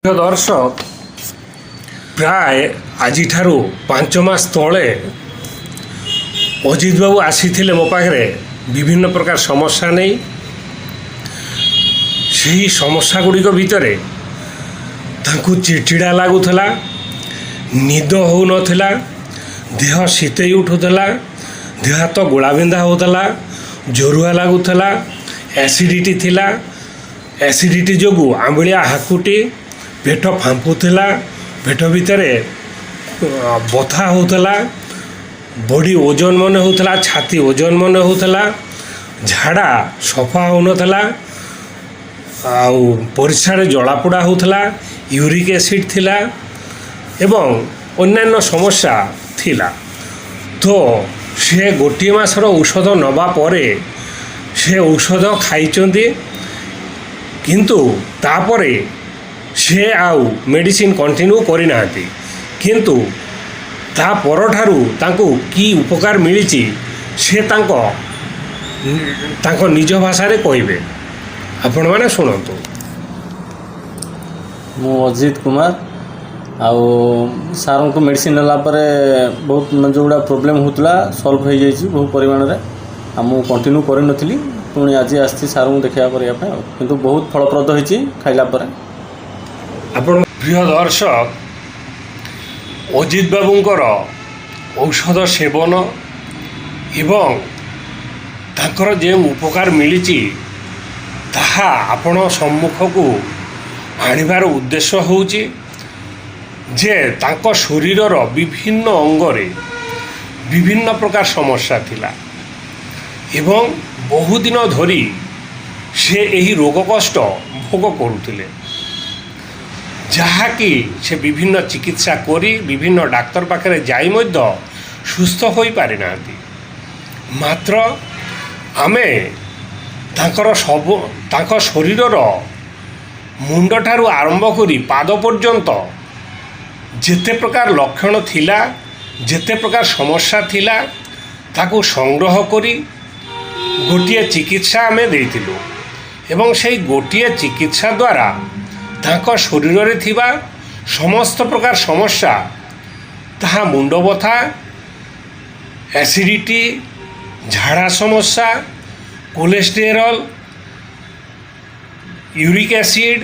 ପ୍ରିୟ ଦର୍ଶକ, ପ୍ରାୟ ଆଜିଠାରୁ 5 ମାସ ତଳେ ଅଜିତ ବାବୁ ଆସିଥିଲେ ମୋ ପାଖରେ ବିଭିନ୍ନ ପ୍ରକାର ସମସ୍ୟା ନେଇ। ସେହି ସମସ୍ୟା ଗୁଡ଼ିକ ଭିତରେ ତାଙ୍କୁ ଚିଡ଼ଚିଡ଼ା ଲାଗୁଥିଲା, ନିଦ ହେଉନଥିଲା, ଦେହ ଶୀତେଇ ଉଠୁଥିଲା, ଦେହ ହାତ ଗୋଳାବିନ୍ଧା ହେଉଥିଲା, ଜରୁଆ ଲାଗୁଥିଲା, ଏସିଡ଼ିଟି ଥିଲା। ଏସିଡ଼ିଟି ଯୋଗୁଁ ଆମ୍ବିଳିଆ ହାକୁଟି, ପେଟ ଫାମ୍ପୁଥିଲା, ପେଟ ଭିତରେ ବଥା ହେଉଥିଲା, ବଡ଼ି ଓଜନ ମନେ ହେଉଥିଲା, ଛାତି ଓଜନ ମନେ ହେଉଥିଲା, ଝାଡ଼ା ସଫା ହେଉନଥିଲା ଆଉ ପରିସ୍ରାରେ ଜଳାପୋଡ଼ା ହେଉଥିଲା, ୟୁରିକ୍ ଏସିଡ଼୍ ଥିଲା ଏବଂ ଅନ୍ୟାନ୍ୟ ସମସ୍ୟା ଥିଲା। ତ ସେ ଗୋଟିଏ ମାସର ଔଷଧ ନେବା ପରେ ସେ ଔଷଧ ଖାଇଛନ୍ତି, କିନ୍ତୁ ତାପରେ ସେ ଆଉ ମେଡ଼ିସିନ କଣ୍ଟିନ୍ୟୁ କରିନାହାନ୍ତି। କିନ୍ତୁ ତା ପରଠାରୁ ତାଙ୍କୁ କି ଉପକାର ମିଳିଛି, ସେ ତାଙ୍କ ତାଙ୍କ ନିଜ ଭାଷାରେ କହିବେ। ଆପଣମାନେ ଶୁଣନ୍ତୁ। ମୁଁ ଅଜିତ କୁମାର। ଆଉ ସାର୍ଙ୍କୁ ମେଡ଼ିସିନ ନେଲା ପରେ ବହୁତ ମାନେ ଯେଉଁଗୁଡ଼ା ପ୍ରୋବ୍ଲେମ୍ ହେଉଥିଲା, ସଲ୍ଭ ହେଇଯାଇଛି ବହୁ ପରିମାଣରେ। ଆଉ ମୁଁ କଣ୍ଟିନ୍ୟୁ କରିନଥିଲି, ପୁଣି ଆଜି ଆସିଛି ସାର୍ଙ୍କୁ ଦେଖିବା କରିବା ପାଇଁ। ଆଉ କିନ୍ତୁ ବହୁତ ଫଳପ୍ରଦ ହେଇଛି ଖାଇଲା ପରେ। ଆପଣ ପ୍ରିୟ ଦର୍ଶକ, ଅଜିତ ବାବୁଙ୍କର ଔଷଧ ସେବନ ଏବଂ ତାଙ୍କର ଯେଉଁ ଉପକାର ମିଳିଛି, ତାହା ଆପଣ ସମ୍ମୁଖକୁ ଆଣିବାର ଉଦ୍ଦେଶ୍ୟ ହେଉଛି ଯେ ତାଙ୍କ ଶରୀରର ବିଭିନ୍ନ ଅଙ୍ଗରେ ବିଭିନ୍ନ ପ୍ରକାର ସମସ୍ୟା ଥିଲା ଏବଂ ବହୁଦିନ ଧରି ସେ ଏହି ରୋଗ କଷ୍ଟ ଭୋଗ କରୁଥିଲେ, ଯାହାକି ସେ ବିଭିନ୍ନ ଚିକିତ୍ସା କରି ବିଭିନ୍ନ ଡାକ୍ତର ପାଖରେ ଯାଇ ମଧ୍ୟ ସୁସ୍ଥ ହୋଇପାରିନାହାନ୍ତି। ମାତ୍ର ଆମେ ତାଙ୍କର ସବୁ ତାଙ୍କ ଶରୀରର ମୁଣ୍ଡଠାରୁ ଆରମ୍ଭ କରି ପାଦ ପର୍ଯ୍ୟନ୍ତ ଯେତେ ପ୍ରକାର ଲକ୍ଷଣ ଥିଲା, ଯେତେ ପ୍ରକାର ସମସ୍ୟା ଥିଲା, ତାକୁ ସଂଗ୍ରହ କରି ଗୋଟିଏ ଚିକିତ୍ସା ଆମେ ଦେଇଥିଲୁ ଏବଂ ସେଇ ଗୋଟିଏ ଚିକିତ୍ସା ଦ୍ୱାରା ତାଙ୍କ ଶରୀରରେ ଥିବା ସମସ୍ତ ପ୍ରକାର ସମସ୍ୟା, ତାହା ମୁଣ୍ଡ ବଥା, ଏସିଡ଼ିଟି, ଝାଡ଼ା ସମସ୍ୟା, କୋଲେଷ୍ଟେରଲ୍, ୟୁରିକ୍ ଏସିଡ଼୍,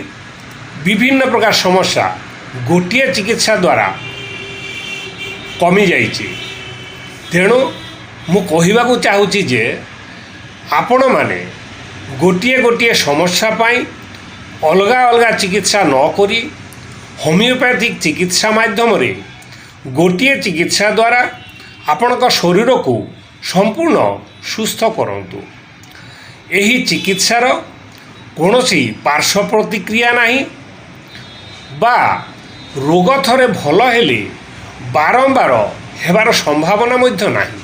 ବିଭିନ୍ନ ପ୍ରକାର ସମସ୍ୟା ଗୋଟିଏ ଚିକିତ୍ସା ଦ୍ୱାରା କମିଯାଇଛି। ତେଣୁ ମୁଁ କହିବାକୁ ଚାହୁଁଛି ଯେ ଆପଣମାନେ ଗୋଟିଏ ଗୋଟିଏ ସମସ୍ୟା ପାଇଁ ଅଲଗା ଅଲଗା ଚିକିତ୍ସା ନ କରି ହୋମିଓପ୍ୟାଥିକ୍ ଚିକିତ୍ସା ମାଧ୍ୟମରେ ଗୋଟିଏ ଚିକିତ୍ସା ଦ୍ୱାରା ଆପଣଙ୍କ ଶରୀରକୁ ସମ୍ପୂର୍ଣ୍ଣ ସୁସ୍ଥ କରନ୍ତୁ। ଏହି ଚିକିତ୍ସାର କୌଣସି ପାର୍ଶ୍ୱ ପ୍ରତିକ୍ରିୟା ନାହିଁ ବା ରୋଗ ଥରେ ଭଲ ହେଲେ ବାରମ୍ବାର ହେବାର ସମ୍ଭାବନା ମଧ୍ୟ ନାହିଁ।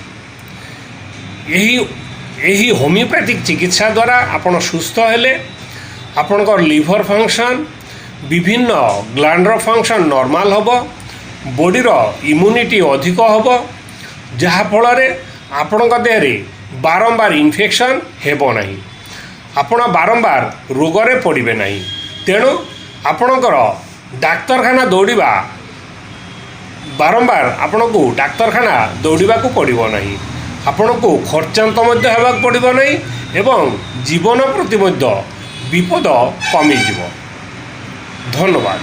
ଏହି ଏହି ହୋମିଓପ୍ୟାଥିକ୍ ଚିକିତ୍ସା ଦ୍ୱାରା ଆପଣ ସୁସ୍ଥ ହେଲେ ଆପଣଙ୍କ ଲିଭର ଫଙ୍କସନ୍, ବିଭିନ୍ନ ଗ୍ଲାଣ୍ଡର ଫଙ୍କସନ୍ ନର୍ମାଲ୍ ହେବ, ବଡ଼ିର ଇମ୍ୟୁନିଟି ଅଧିକ ହେବ, ଯାହାଫଳରେ ଆପଣଙ୍କ ଦେହରେ ବାରମ୍ବାର ଇନଫେକ୍ସନ୍ ହେବ ନାହିଁ, ଆପଣ ବାରମ୍ବାର ରୋଗରେ ପଡ଼ିବେ ନାହିଁ। ତେଣୁ ଆପଣଙ୍କର ଡାକ୍ତରଖାନା ଦୌଡ଼ିବା, ବାରମ୍ବାର ଆପଣଙ୍କୁ ଡାକ୍ତରଖାନା ଦୌଡ଼ିବାକୁ ପଡ଼ିବ ନାହିଁ, ଆପଣଙ୍କୁ ଖର୍ଚ୍ଚାନ୍ତ ମଧ୍ୟ ହେବାକୁ ପଡ଼ିବ ନାହିଁ ଏବଂ ଜୀବନ ପ୍ରତି ମଧ୍ୟ ବିପଦ କମିଯିବ। ଧନ୍ୟବାଦ।